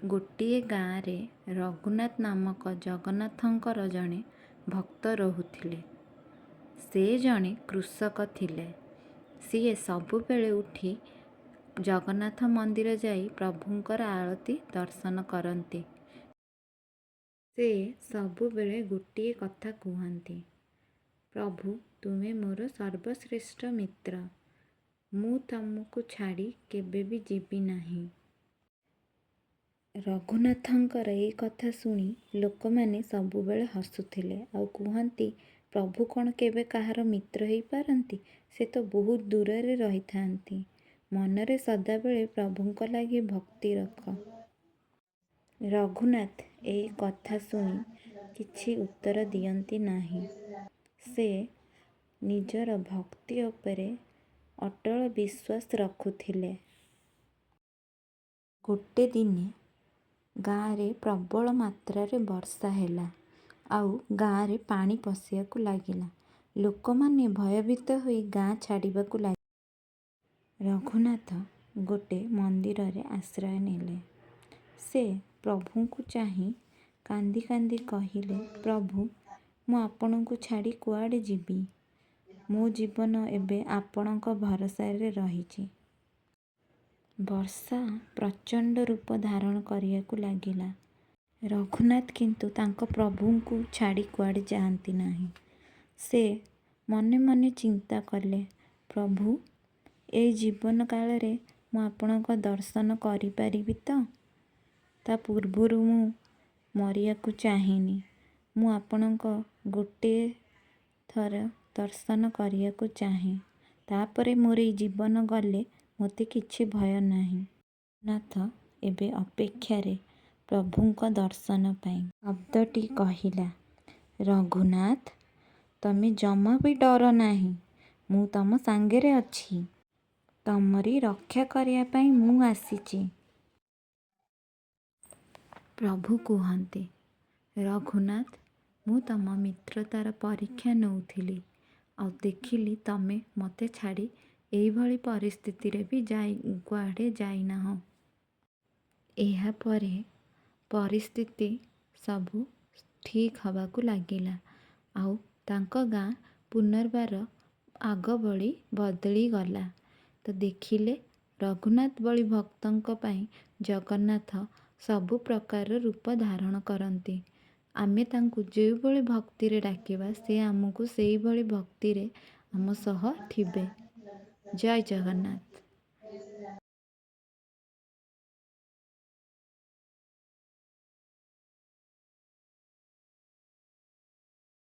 ଗୋଟିଏ ଗାଁରେ ରଘୁନାଥ ନାମକ ଜଗନ୍ନାଥଙ୍କର ଜଣେ ଭକ୍ତ ରହୁଥିଲେ। ସେ ଜଣେ କୃଷକ ଥିଲେ। ସିଏ ସବୁବେଳେ ଉଠି ଜଗନ୍ନାଥ ମନ୍ଦିର ଯାଇ ପ୍ରଭୁଙ୍କର ଆଳତି ଦର୍ଶନ କରନ୍ତି। ସେ ସବୁବେଳେ ଗୋଟିଏ କଥା କୁହନ୍ତି, ପ୍ରଭୁ, ତୁମେ ମୋର ସର୍ବଶ୍ରେଷ୍ଠ ମିତ୍ର। ମୁଁ ତମକୁ ଛାଡ଼ି କେବେ ବି ଯିବି ନାହିଁ। ରଘୁନାଥଙ୍କର ଏ କଥା ଶୁଣି ଲୋକମାନେ ସବୁବେଳେ ହସୁଥିଲେ ଆଉ କୁହନ୍ତି, ପ୍ରଭୁ କ'ଣ କେବେ କାହାର ମିତ୍ର ହେଇପାରନ୍ତି? ସେ ତ ବହୁତ ଦୂରରେ ରହିଥାନ୍ତି। ମନରେ ସଦାବେଳେ ପ୍ରଭୁଙ୍କ ଲାଗି ଭକ୍ତି ରଖ। ରଘୁନାଥ ଏ କଥା ଶୁଣି କିଛି ଉତ୍ତର ଦିଅନ୍ତି ନାହିଁ। ସେ ନିଜର ଭକ୍ତି ଉପରେ ଅଟଳ ବିଶ୍ୱାସ ରଖୁଥିଲେ। ଗୋଟେ ଦିନେ ଗାଁରେ ପ୍ରବଳ ମାତ୍ରାରେ ବର୍ଷା ହେଲା ଆଉ ଗାଁରେ ପାଣି ପଶିବାକୁ ଲାଗିଲା। ଲୋକମାନେ ଭୟଭୀତ ହୋଇ ଗାଁ ଛାଡ଼ିବାକୁ ଲାଗିଲେ। ରଘୁନାଥ ଗୋଟେ ମନ୍ଦିରରେ ଆଶ୍ରୟ ନେଲେ। ସେ ପ୍ରଭୁଙ୍କୁ ଚାହିଁ କାନ୍ଦି କାନ୍ଦି କହିଲେ, ପ୍ରଭୁ, ମୁଁ ଆପଣଙ୍କୁ ଛାଡ଼ି କୁଆଡ଼େ ଯିବି? ମୋ ଜୀବନ ଏବେ ଆପଣଙ୍କ ଭରସାରେ ରହିଛି। ବର୍ଷା ପ୍ରଚଣ୍ଡ ରୂପ ଧାରଣ କରିବାକୁ ଲାଗିଲା। ରଘୁନାଥ କିନ୍ତୁ ତାଙ୍କ ପ୍ରଭୁଙ୍କୁ ଛାଡ଼ି କୁଆଡ଼େ ଯାଆନ୍ତି ନାହିଁ। ସେ ମନେ ମନେ ଚିନ୍ତା କଲେ, ପ୍ରଭୁ, ଏଇ ଜୀବନ କାଳରେ ମୁଁ ଆପଣଙ୍କ ଦର୍ଶନ କରିପାରିବି ତ? ତା ପୂର୍ବରୁ ମୁଁ ମରିବାକୁ ଚାହେଁନି। ମୁଁ ଆପଣଙ୍କ ଗୋଟିଏ ଥର ଦର୍ଶନ କରିବାକୁ ଚାହେଁ। ତା'ପରେ ମୋର ଏଇ ଜୀବନ ଗଲେ ମୋତେ କିଛି ଭୟ ନାହିଁ। ରଘୁନାଥ ଏବେ ଅପେକ୍ଷାରେ ପ୍ରଭୁଙ୍କ ଦର୍ଶନ ପାଇଁ। ଶବ୍ଦଟି କହିଲା, ରଘୁନାଥ, ତମେ ଜମା ବି ଡର ନାହିଁ। ମୁଁ ତମ ସାଙ୍ଗରେ ଅଛି। ତମରି ରକ୍ଷା କରିବା ପାଇଁ ମୁଁ ଆସିଛି। ପ୍ରଭୁ କୁହନ୍ତି, ରଘୁନାଥ, ମୁଁ ତମ ମିତ୍ରତାର ପରୀକ୍ଷା ନେଉଥିଲି ଆଉ ଦେଖିଲି ତମେ ମୋତେ ଛାଡ଼ି ଏଇଭଳି ପରିସ୍ଥିତିରେ ବି ଯାଇ କୁଆଡ଼େ ଯାଇନାହଁ। ଏହାପରେ ପରିସ୍ଥିତି ସବୁ ଠିକ୍ ହେବାକୁ ଲାଗିଲା ଆଉ ତାଙ୍କ ଗାଁ ପୁନର୍ବାର ଆଗ ଭଳି ବଦଳିଗଲା। ତ ଦେଖିଲେ, ରଘୁନାଥ ଭଳି ଭକ୍ତଙ୍କ ପାଇଁ ଜଗନ୍ନାଥ ସବୁ ପ୍ରକାରର ରୂପ ଧାରଣ କରନ୍ତି। ଆମେ ତାଙ୍କୁ ଯେଉଁଭଳି ଭକ୍ତିରେ ଡାକିବା, ସେ ଆମକୁ ସେଇଭଳି ଭକ୍ତିରେ ଆମ ସହ ଥିବେ। ଜୟ ଜଗନ୍ନାଥ।